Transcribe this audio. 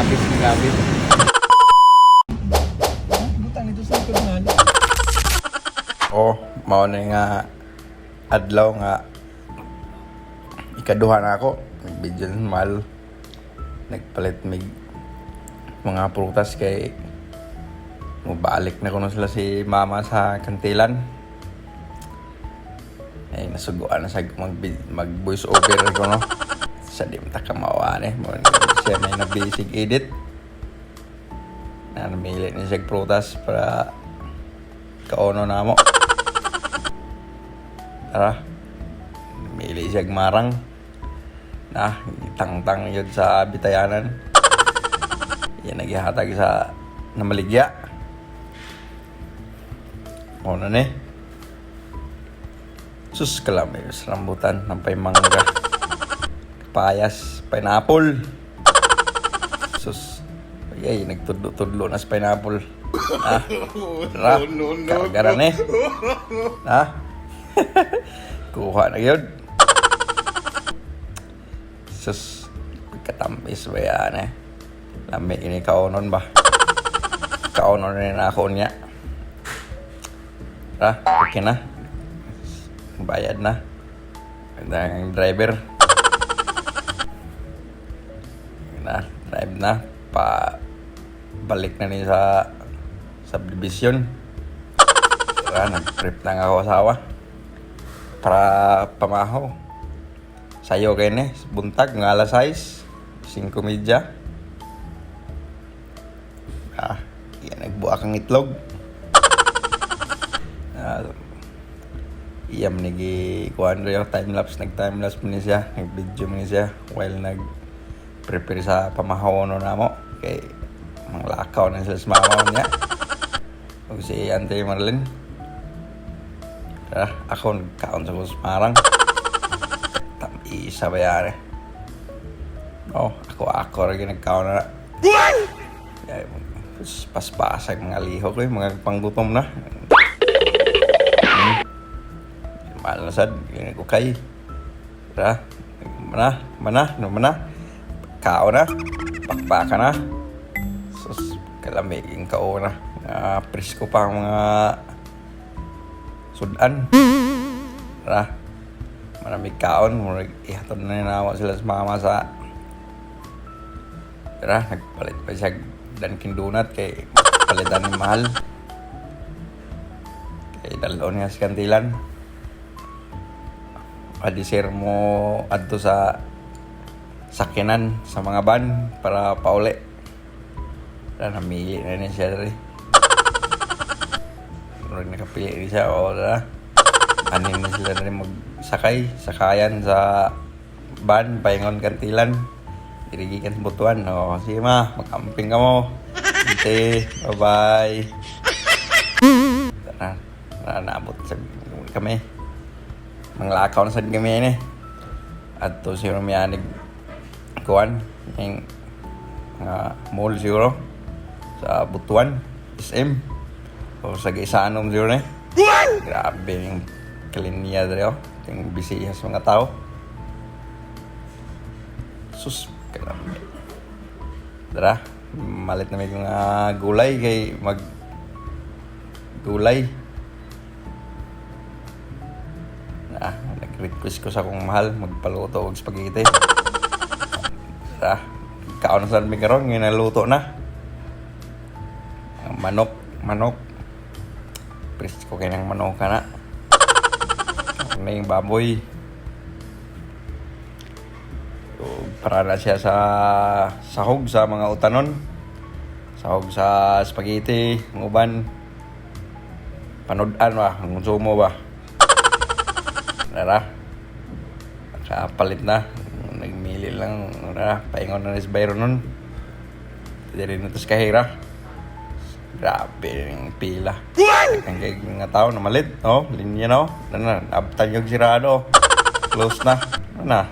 Nabis ng grabe. Butang nito sa likod man. Oh, mao na nga adlaw nga ikaduha na ako. Nag-video na mahal. Nagpalit mig mga prutas kay mubalik na kuno sila si mama sa kantilan. Ay, nasuguan na sa mag voice over ko, no. Sa di mata kamawaan eh. Mo na siya may na basic edit. Na namili ni siya prutas para kaono na mo. Tara. Namili siya marang. Na, tangtang yun sa bitayanan. Yan naghihatag sa namaligya. Ono ni. Sus kalami, rambutan, nampay mangga. Payas, pineapple. Sus. Ay, nagtudlo-tudlo na sa pineapple. Ah, tara, karga na eh. Ah, kuha na yun. Sus, pagkatamis ba yan eh. Lami ini kaonon ba? Kaonon na ako niya. Tara, okay na. Bayad na. Ang driver. Na, drive na. Pa, balik na ni sa subdivision. Tara, nag-trip na nga ako asawa. Para pamaho. Sayo kayo ni, buntag, nga alas 6, 5:30. Ah, yan, nagbuak ang itlog. Ah, iyam nigi kuan rin time lapse, nag time lapse man ni siya, nag video man ni siya while nag prepare sa pamahaw no namo kay manglakaw na sila sa mama niya ug si Auntie Marlene. Tara, ako nagkaon sa kusmarang tam-isa ba yan eh. Oh, ako ako rin nagkaon na. Ay, paspasag mga liho ko eh, mga panggutom na. Mahal na sad, ganyan ko kay. Tara, mana, mana, no mana. Kao na, pakpaka na. Sus, kalamiging kao na. Ah, presko pa ang mga sudan. Tara, maraming kaon, murag ihatod na ninawa sila sa mama sa. Tara, nagpalit pa siya Dunkin Donut kay palitan ni mahal. Kay dalon niya sa kantilan. Adisir mo adto sa sakyanan sa mga van para pauli. Tara, namili na niya siya diri. Murag nakapili ni siya o tara. Anin na sila diri magsakay, sakayan sa van, paingon kantilan. Diri gikan sa Butuan. O, sige ma, magkamping ka mo. Ante, bye-bye. Tara, tara, naabot sa kami. Manglakaw na sad kami ni. Adto siguro mianig kuan yung mga mall siguro sa Butuan, SM o sa Gaisanom siguro eh. Grabe yung kalinya dre oh. Yung busy sa mga tao. Sus, kalami. Tara, malit na may mga gulay kay mag gulay. Ah, nag-request ko sa akong mahal magpaluto og spaghetti. Tara, kaon sa mi karon nga naluto na. Ang manok, manok. Presko kay ng manok kana. Ano yung baboy. So, para na siya sa sahog sa mga utanon. Sahog sa spaghetti, ang uban. Panodan ba, ang konsumo ba. Nara. Nakapalit na. Nagmili lang. Nara, paingon na ni si Byron nun. Diri na to sa kahira. Grabe yung pila. Ang kay mga tao na malit, no? Linya no? Ano na, abtan yung sirado. Close na. Ano na?